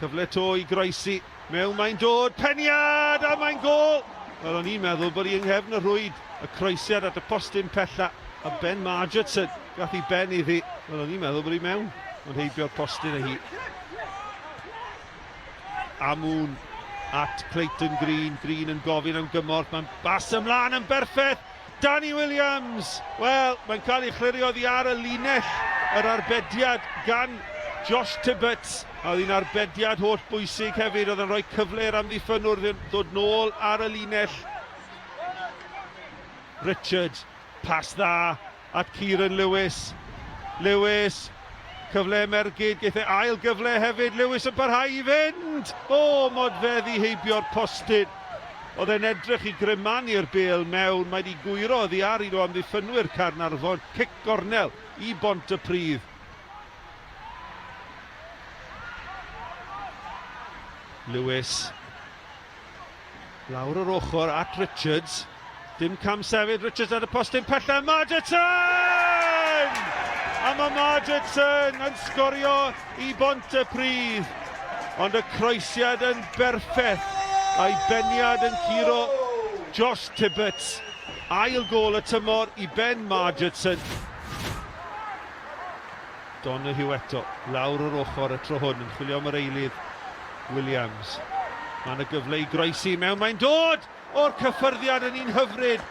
Cyfle 'to i groesi. Mewn mae'n dod, peniad a mae'n gôl! Wel, o'n i'n meddwl bod hi yng nghefn y rhwyd, y croesiad at y postyn pella, a Ben Margetson gath i ben iddi. Wel, o'n i'n meddwl bod hi mewn, ond heibio'r postyn â hi. Amun at Clayton Green, Green yn gofyn am gymorth, mae'n bas ymlaen yn berffaith! Danny Williams! Wel, mae'n cael ei chlirio oddi ar y linell, yr arbediad gan Josh Tibbetts, a oedd hi'n arbediad holl bwysig hefyd, oedd yn rhoi cyfle i'r amddiffynnwr ddod nôl ar y linell. Richards, pas dda at Kieran Lewis. Lewis, cyfle Mergyd, geith e ail gyfle hefyd, Lewis yn parhau i fynd! O, modfeddi heibio'r postyn. Oedd e'n edrych i grymanu'r bêl mewn, mae 'di gwyro oddi ar un o amddiffynwyr Caernarfon, cic gornel i Bontypridd. Lewis lawr yr ochr at Richards. Dim cam sefyd, Richards ar y postyn pella, Margetson! A mae Margetson yn sgorio i Bontypridd. Ond y croesiad yn berffeth, a'i beniad yn curo Josh Tibbetts. Ail gôl y tymor i Ben Margetson. Donoghue eto, lawr yr ochr y tro hwn, yn chwilio am yr eilydd, Williams. Mae yna gyfle i groesi mewn, mae'n dod! O'r cyffyrddiad yn un hyfryd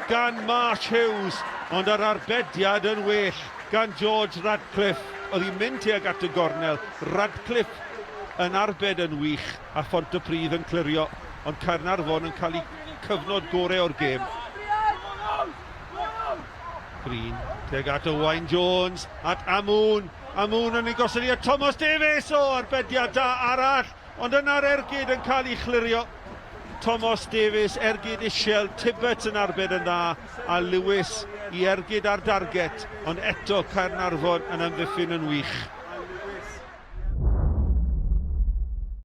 gan Marsh Hughes, ond yr arbediad yn well gan George Radcliffe. Oedd hi'n mynd tuag at y gornel, Radcliffe yn arbed yn wych a Phontypridd yn clirio, ond Caernarfon yn cael eu cyfnod gore o'r gêm. Green tuag at Owain Jones, at Amoon, Amoon yn ei gosod i at Tomos Davies, o arbediad da arall! Ond yna'r ergyd yn cael ei chlirio. Tomos Davies, ergyd isiel, Tibbetts yn arbed yn dda, a Lewis i ergyd ar darget, ond eto Caernarfon yn amddiffyn yn wych.